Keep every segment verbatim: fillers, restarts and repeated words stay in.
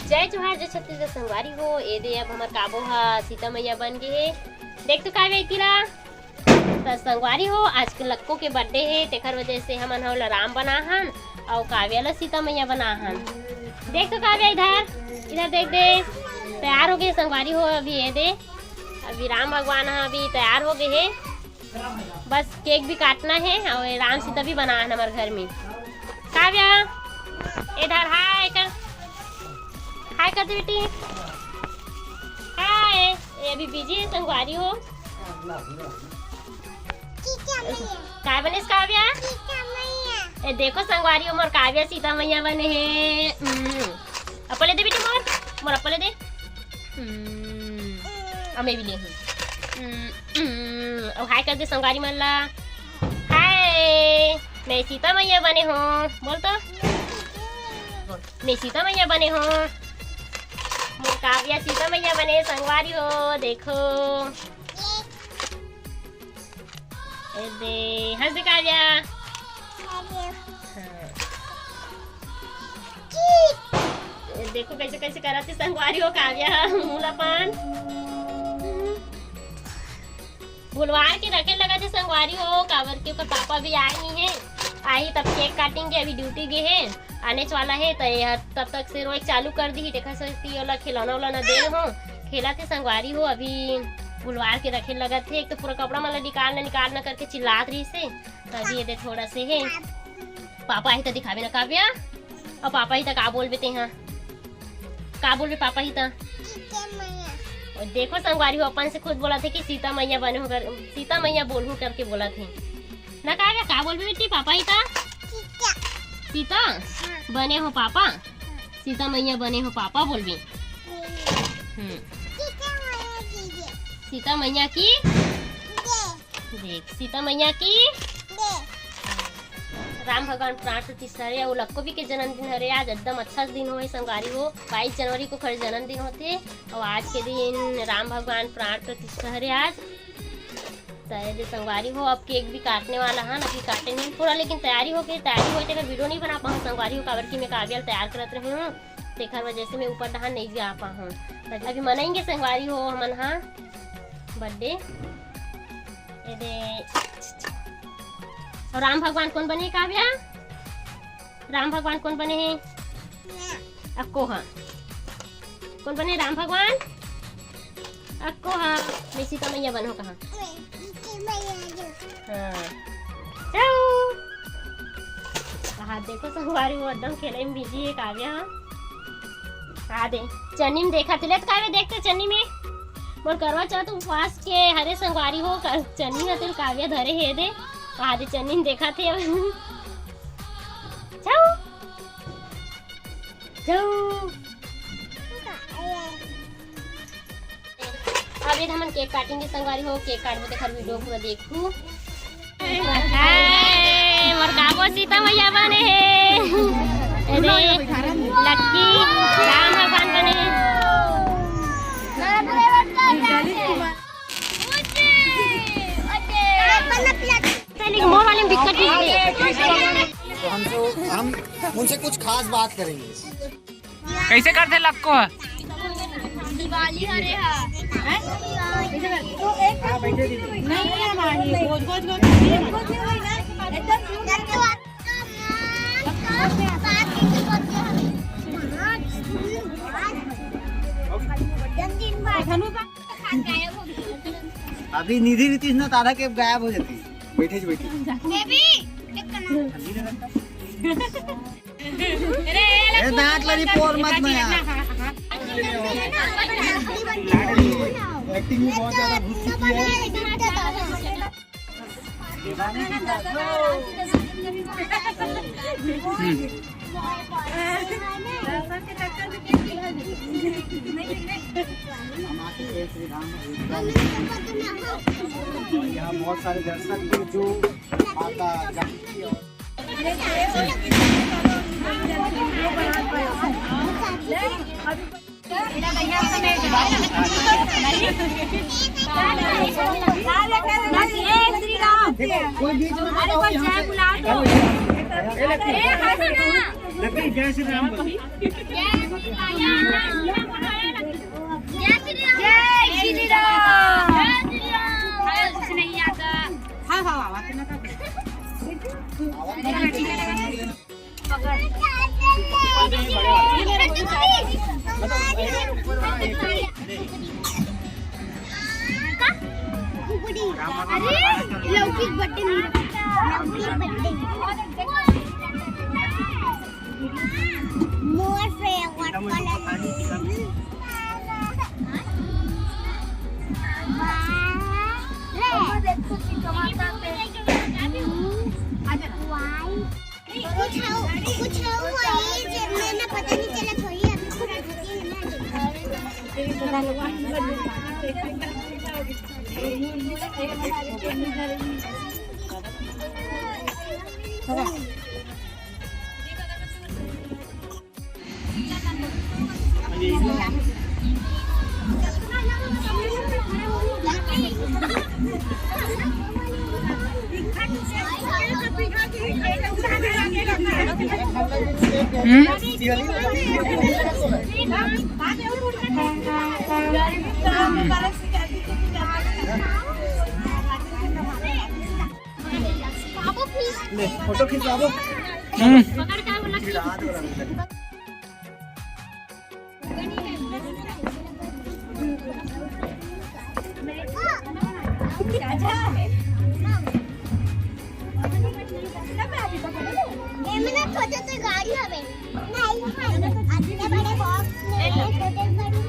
जय जोहार, जय छत्तीसगढ़ संगवारी हो। ए दे अब हमर काबो ह सीता मैया बन गे हे। देख तो काव्या इतिला। त संगवारी हो, आज के लक्को के बर्थडे हे, तेखर वजह से हमन ह ओला राम बना हन अउ काव्या ला सीता मैया बना हन। देख तो काव्या इधर, इधर देख दे, तैयार हो गे संगवारी हो। अभी ए दे, अभी राम भगवान ह अभी तैयार हो गे हे, बस केक भी काटना हे अउ राम सीता भी बना हन हमर घर में। काव्या, इधर हाय कर, हाय कर दे बेटी, हाय। ये अभी बिजी हे संगवारी हो। काय बनिस काव्या? ए देखो संगवारी हो, मोर काव्या सीता मैया बने हे। हम्म। Apple ले दे बेटी मोर, मोर apple ले दे। हम्म। अब मैं भी ले हूँ। हम्म, हम्म। अब हाय कर दे संगवारी मन ला। हाय, मैं सीता मैया बने हूँ। बोल तो। बोल, मैं सीता मैया बने हूँ। मोर काव्या सीता मैया बने संगवारी हो। देखो। ए दे, हंस दे काव्या। हाँ। ए देखो कैसे कैसे करत हे संगवारी हो काव्या, मुंह ला पान। बुलवार के रखे लगत हे संगवारी हो, काबर के ओकर पापा भी आए नहीं हे। आही तब केक काटेंगे, अभी ड्यूटी गे हे। आने च वाला हे, त ये ह तब तक से रोए चालू कर दिही, तेखर सेती ओला खिलौना उलौना दे हो, खेलत हे संगवारी हो। अभी बुलवार के रखे लगत हे, एक तो पूरा कपड़ा मन ला निकाल ना, निकाल ना करके चिल्लात रहिस हे, त अभी ये दे थोड़ा से हे। पापा आही त दिखाबे ना काव्या, अउ पापा आही त का बोलबे तेहा, का बोलबे पापा आही त? और देखो संगवारी हो, अपन से खुद बोलत हे कि सीता मैया बने हो कर, सीता मैया बोलहूँ करके बोलत हे। ना काव्या, का बोलबे बेटी, पापा आही त? सीता। सीता? हाँ। बने हो पापा? हाँ। सीता मैया बने हो पापा बोलबे। हम्म। हम्म। सीता मैया की जय। सीता मैया की जय। देख, सीता मैया की जय। राम भगवान प्राण प्रतिष्ठा हरे, अउ लक्को भी के जन्मदिन हरे आज। एकदम अच्छा दिन होए संगवारी हो, बाईस जनवरी को खर जन्मदिन होथे, अउ आज के दिन राम भगवान प्राण प्रतिष्ठा हरे आज। त ये दे संगवारी हो, अब केक भी काटने वाला हन, अभी काटे नहीं पूरा, लेकिन तैयारी हो गई, तैयारी होए तेकर वीडियो नहीं बना पाऊँ संगवारी हो, काबर कि मैं काव्या ल तैयार करत रही हूँ, तेखर वजह से मैं ऊपर डहान नहीं जा पाऊँ। त अभी मनाएंगे संगवारी हो हमन हा बर्थडे। ये दे, अउ राम भगवान कौन बने काव्या? राम भगवान कौन बने हे? अक्को हा। कौन बने राम भगवान? अक्को हा। मैं सीता मैया बनो कहा। हाँ। जाओ। हाँ, देखो संगवारी हो एकदम खेले में बिजी हे काव्या हा। हाँ दे, चन्नी में देखा तिले त काव्या देखते चन्नी में। मोर करवा चौथ उपवास के हरे संगवारी हो, कर-, चन्नी में तिल काव्या धरे हे दे। हाँ दे, चन्नी में देखा थे। जाओ। जाओ। अभी हमन केक काटेंगे संगवारी हो, केक काटबो तेखर वीडियो पूरा देखू। हाय, मोर काबो सीता मैया बने हे। ए दे, लक्की, राम भगवान बने हे। चलिए, मोर वाले में दिक्कत नहीं है। तो हम तो, हम उनसे कुछ खास बात करेंगे। कैसे करथे लक्को ह? दिवाली हरे हा। हैं? तो एक नहीं है भाई, गोज, गोज, गोज। एकदम धनु बा- अभी निधि रीति ना तारा के गायब हो जाती, बैठे बैठे। बेबी, देख ना। ए, दांत लड़ी पोर मत ना यार। एक्टिंग में बहुत ज्यादा घुस चुकी है। हम आते हैं श्री राम। यहाँ बहुत सारे दर्शक थे जो आपका कोई बीच में मत आओ, यहाँ पे। जय श्री राम। जय श्री राम। बर्थडे मेरा, लवली बर्थडे। मोर फेवरेट कलर। वाह। कुछ हो, कुछ हो, ये जेब में ना पता नहीं चला, थोड़ी अभी खुद। ले, फोटो खिंचवाबो। हम्म। ये मेरा छोटे से गाड़ी हवे। नहीं, इतने बड़े बॉक्स में छोटे बड़े।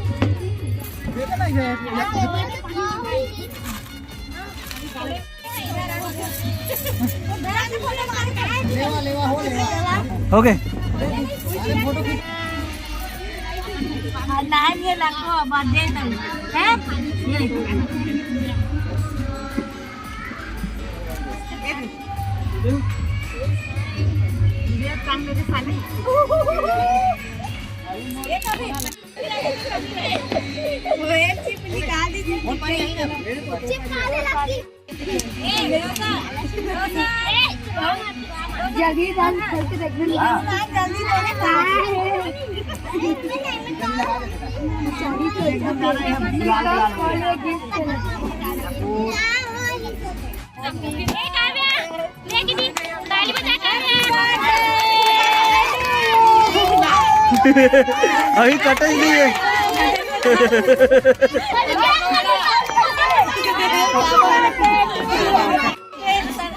लेवा, लेवा, हो लेवा। ओके। अरे फोटो खींच। नाम ये रखो, अब दे दो। हैं? ये। ये काम मेरे साले। वो एक चिप निकाल दीजिए। चिप कहाँ से लगती? जल्दी जान, खोल के देखने दो। जल्दी दो। अभी कटे ही नहीं है।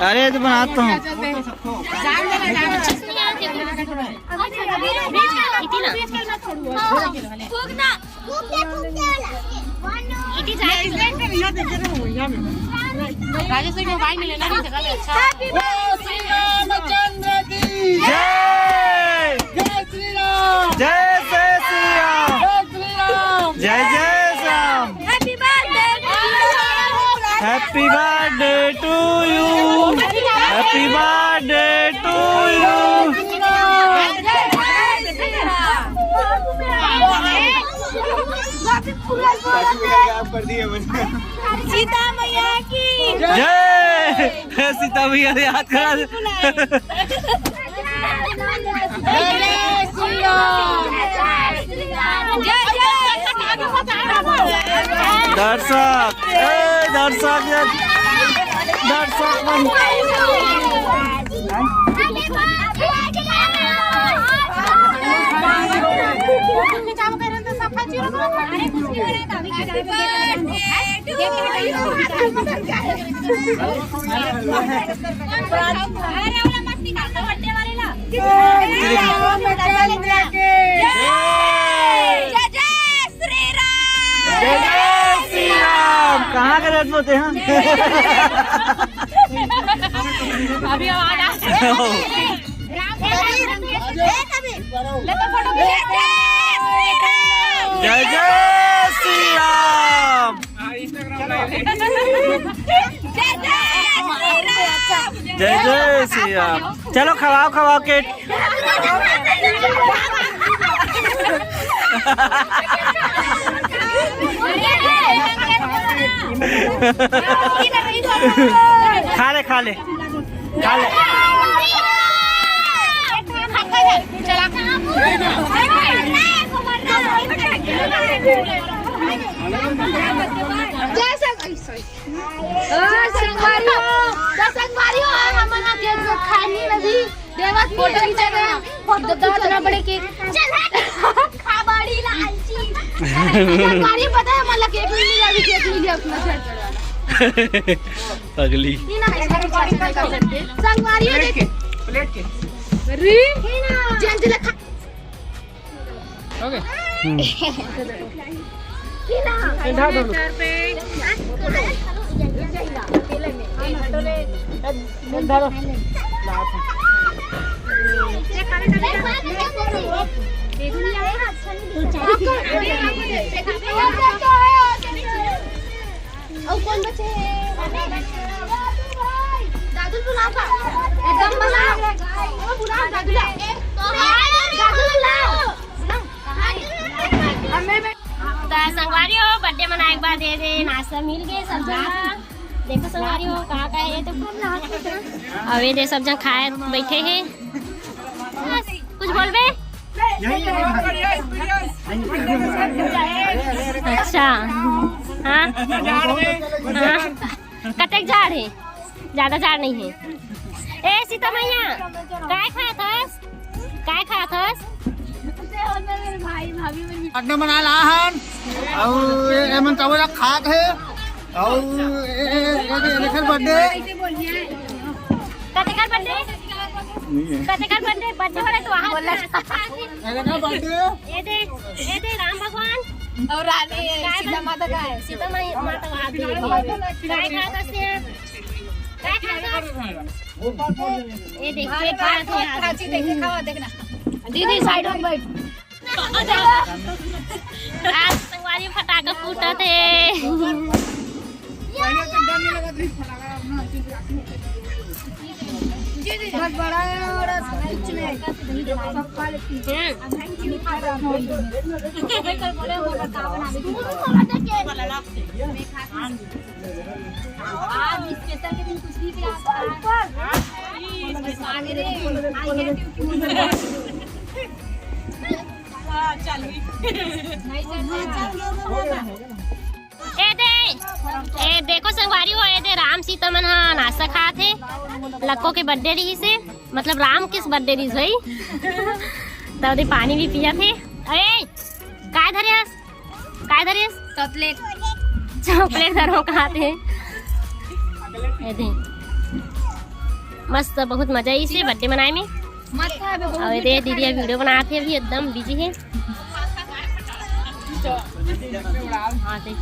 अरे तो बनाता हूँ। राजेश भाई मोबाइल में लेना नहीं, जगह भी अच्छा। श्री रामचंद्र की जय। जय श्री राम। जय जय श्री राम। जय श्री राम। जय जय Shri Ram. Happy birthday to you. Happy birthday to you. Happy birthday to you. Sita मैया की जय। सीता मैया याद करा दे। जय जय श्री राम। जय जय। दर्शक, ए, दर्शक, ये दर्शक मन। जय जय श्री राम। जय जय श्री राम। कहाँ के रहते होते हैं? अभी आवाज आ। जय जय श्री राम। जय जय श्री राम। जय जय श्री राम। चलो खवाओ, खवाओ केक। खा ले, खा ले। जय संग-, sorry। जय संगवारी हो, जय संगवारी हो, हमन ह केक खानी अभी, देवत फोटो खींचे रहे, फोटो खींचना पड़े केक। चल हट, खा बड़ी लालची। संगवारी पता है, हमन ला केक मिल गया, अभी केक मिल गया अपना घर पर वाला। अगली। संगवारी हो प्लेट के, प्लेट के। री। जेन जिला खा- हो गए। ये धर दो। अउ कौन बचे हे? दादू बुलाओ का? एकदम बुलाओ। बुलाओ दादू ला। दादू बुलाओ। त संगवारी हो, बर्थडे मनाए के बाद ये दे नाश्ता मिल गए सब झन ला। देखो संगवारी हो, का का हे ये तो। अब ये दे सब झन खाए बैठे हे। बस, कुछ बोलबे? अच्छा, हाँ, हाँ। कतेक जाड़ हे? ज्यादा जाड़ नहीं हे। ए सीता मैया, काय खात हस? काय खात हस? अड्डा बना ला हन। अउ ए, एमन चावल खात हे। अउ ए, ए, ए, ए, एकर बर्थडे। कतेकर बर्थडे? नहीं है। कतेकर बर्थडे? बर्थडे वाला तो वहाँ बोला। एकर बर्थडे। ये दे, ये दे राम भगवान। अउ रानी सीता माता का है। सीता माई, माता वहाँ भी है। काय खात हस यहाँ? काय खात हस? ये देख, ये खात हे यहाँ। दीदी साइड में बैठ। आज संगवारी फटाका फूटत हे। बस बड़ा है और कुछ नहीं। आज स्पेशल के दिन कुछ भी मिला। ए दे, ए देखो संगवारी हो, ए दे राम सीता मन ह नाश्ता खात हे। लक्को के बर्थडे रहिस हे, मतलब राम के बर्थडे रहिस भाई। त ओदे पानी भी पियत हे। ए, काय धरे हस? काय धरे हस? चॉकलेट। चॉकलेट धरो खात हे। ए दे। मस्त, बहुत मजा आइस हे बर्थडे मनाए में। मत खा बे, बहुत अउ ये दे मीठा दीदी खाने वीडियो बनात हे, अभी एकदम बिजी हे। हाँ, देख।